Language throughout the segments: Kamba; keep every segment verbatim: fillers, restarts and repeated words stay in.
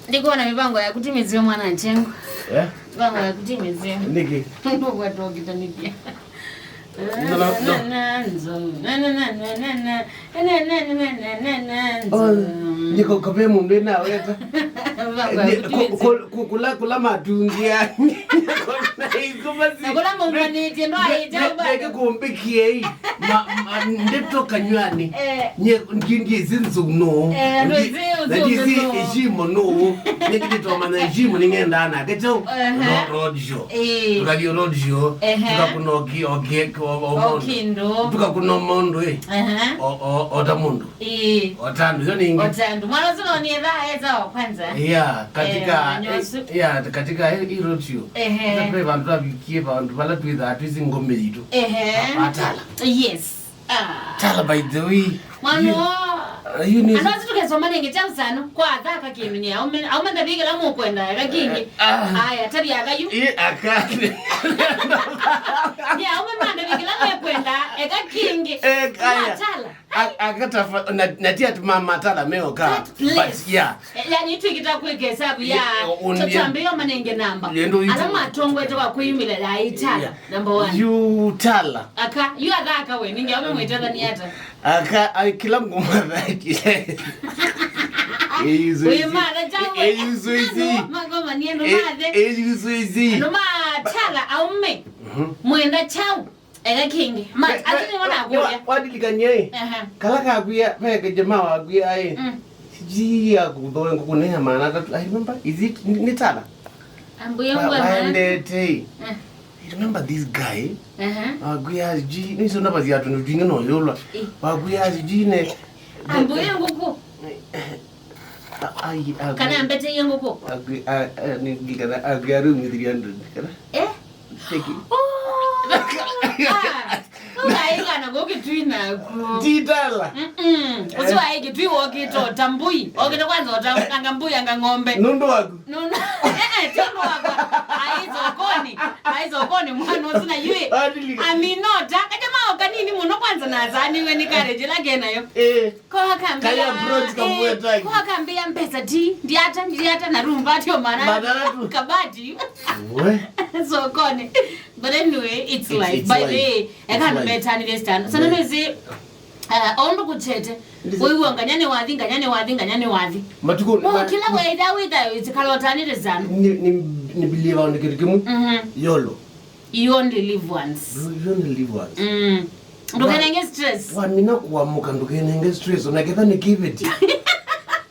Ndikuona mipango ya kutimizio mwana chengo. Eh? Mipango ya kutimizio. Niki? Ndugu atokitanithia. No, no, no. Na, na, nzo. Na, na, na, na, na, na. Na, na, na, na, na, na, na, nzo. Oh, niko kape mundu na weta. Mipango ya kutimizio. Ku-, ku-, ku-, kula, kula matungia. Na kula maumanĩtye, ndo aĩte bado. Ndeke kumbikie. Ma, ma, ndeto kanywani. Eh. Nye, ndi, ndi izi nzu no. Eh, ndo izi nzu no. Ndi, ndi izi ishimo no. Nye, ndi tomanya ishimo ning'enda nake chau. Ehe. Ro-, road show. Eh. Tukathi road show. Ehe. Tukakuna oki, oki, o, o, o, mondo. Okindo. Tukakuna mondo, eh. Ehe. O, o, ota mondo. Eh. Otandu, yo ningi. Otandu. Mwana usu no ni etha, etha wa kwanza. Yeah, katika, eh, mwana usu. Eh, yeah, katika hii, hii road show. Ehe. Sasa pe vandu vavikie, vandu vala twitha, twisi ngome yitu. Ehe. Atala. Yes. Ah. Tala, by the way. Mwana you, wa uh, you need. Ano asu tukesoma nenge cha usano kwa thaka kimini. Aume, aume ndavikila mukwenda eka kingi. Ah. Aya, tabi agayu. Ye akate. Ni aume manda vikila mekwenda eka kingi. Eh, aya. Atala. A-, akatafa-, na, na ti ati ma-, matala meoka. That place. But, yeah. Eh, yani, twĩkĩta kwĩka hesabu ya, yeah, un-, tũtambĩĩo manenge namba. Lendo itu. Ala matongwete wa kwĩyumĩla ya itala, yeah, number one. Yu tala. Aka, yu athaka we, ningi aume mwĩtethani ata? Aka, ai, kila ngũmathakile. Wĩ matha chau we. Eyuzo izi. Andũ makomanie, andũ mathe. Eyuzo izi. Andũ matala, aume. Mhm. Mwenda chau. Eka kingi. Mat, ati nĩ wana kũya. Wadilikania ĩ. Aha. Kala kakwia, veke jamaa wakwia ĩ. Mm. Sijui ya kuthoe ngũkũ nĩ ya maana atatũ. I remember, is it, nĩ, nĩ tala? Ambuye ngwa maana. Waendete ĩ. Mm. I remember this guy. Aha. Wakwia sijui, nĩ sio navazi ya tundu twingi no yulwa. Eh. Wakwia sijui ne. Ambuye ngũkũ. Ai, ai, kana mbete ye ngũkũ. Agwi, a, a, ni, ni kana, agwi, aru, mi three hundred, kana? Eh? Teki. Oh! Ah! Ukaigana gũkĩtwina ku. Titala. Mm-mm. Ũsu aĩ kĩtwi wokĩte ũta mbũi. Okĩte kwanza ũta anga mbũi anga ng'ombe. Nũndũ waku. Nũndũ. Eh, eh, ti ũndũ wakwa. Aĩ thokoni. Aĩ thokoni mwana ũsu na yui. Adili. Aminota. Kaja mao kanini mũno kwanza na azaniwe nĩ courage ĩla kenayo. Eh. Ko akambia, kaya approach eh, kamwetaki. Ko akambia mbesa ti, ndiata, ndiata na rumba tio mara. Madara tu. Kabati. We. Sokoni. But anyway, it's life. It's life. By the way, I can't bet any this time. So nĩwĩsĩ, uh, ondo kuchete. Wĩw'a nganya nĩ wathi, nganya nĩ wathi, nganya nĩ wathi. Matukũ. Mo kila wetha wetha wĩtĩkala ũtanĩte sana. Ni, ni, ni believe on kĩndũ kĩmwe. Mhm. Yolo. You only live once. You, you only live once. Mm. Ndũkenenge stress. Wa-, wamina kuamuka, ndũkenenge stress. Ona ketha nĩ kĩveti.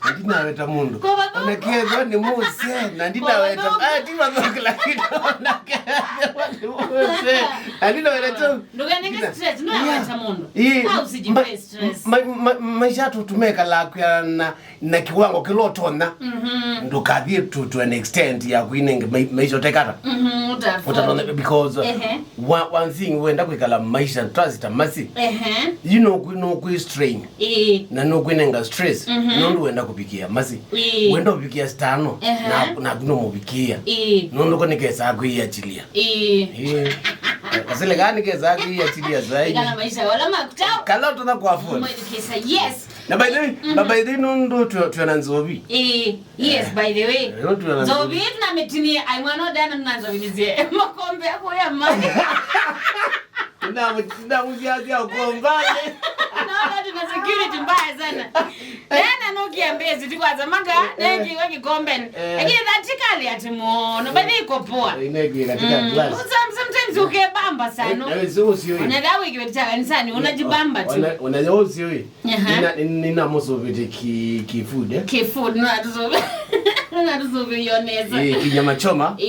Na ndinaweta mũndũ. Ona ketha nĩ mũse, na ndinaweta. Ah, ti mathũku, lakini ona ketha nĩ mũse. Na ndinaweta tu. Ndũkenenge stress, no, yeah, aweta mũndũ. Eh, au usijipe stress. Ma-, ma-, ma-, maisha tu tumekala kwiana na kiwango kĩla ũtonya. Mhm. Ndũkathie to, to an extent ya kwinenge mai-, maisha ũtekata. Mhm, ũtafo. Ũtatonya because, ehe, one, one thing wenda kwĩkala maisha twasita masi. Ehe. You know, kwi-, no kwi strain. Ĩĩ. Na no kwinenga stress. Mhm. Nũndũ wenda kũvikia masi. Ĩĩ. Wenda ũvikia stano. Ehe. Na, na kuno mũvikia. Ĩĩ. Nũndũ ko nĩkesa kwĩachilia. Ĩĩ. Ĩĩ. Kasile gani kesa kwĩachilia zaidi? Kana maisha wala makutao. Kala tuna kwa phone. Mwĩthukĩĩsya, yes. Na by the way, mhm, na by the way, nũndũ twe-, twĩna nzovi. Eh, yes, eh, by the way. Eh, nũndũ twĩna nzovi. Nzovi yetu na mĩtinie, ai mwana wa Diana na nzovi nizie. Makombe yako ya maji. Na mu-, na muziazia ukombale. Naona tuna security mbaya sana. Diana nukia mbezi tu kwanza manga, eh, na ingi kwa kikombe. Eh. Lakini that kali ati mono, by the way, iko poa. Inegi katika glass. Mm. Some-, sometimes ukebamba sana. Eh, eh, sio, sio. Unataka wiki cha kanisani, unajibamba tu. Una-, unajua usio. Aha. Nina, nina musuviti ki, ki food, eh? Ki food, no, atusuvi-, no, atusuvi yoneza. Eh, kinyama choma. Eh.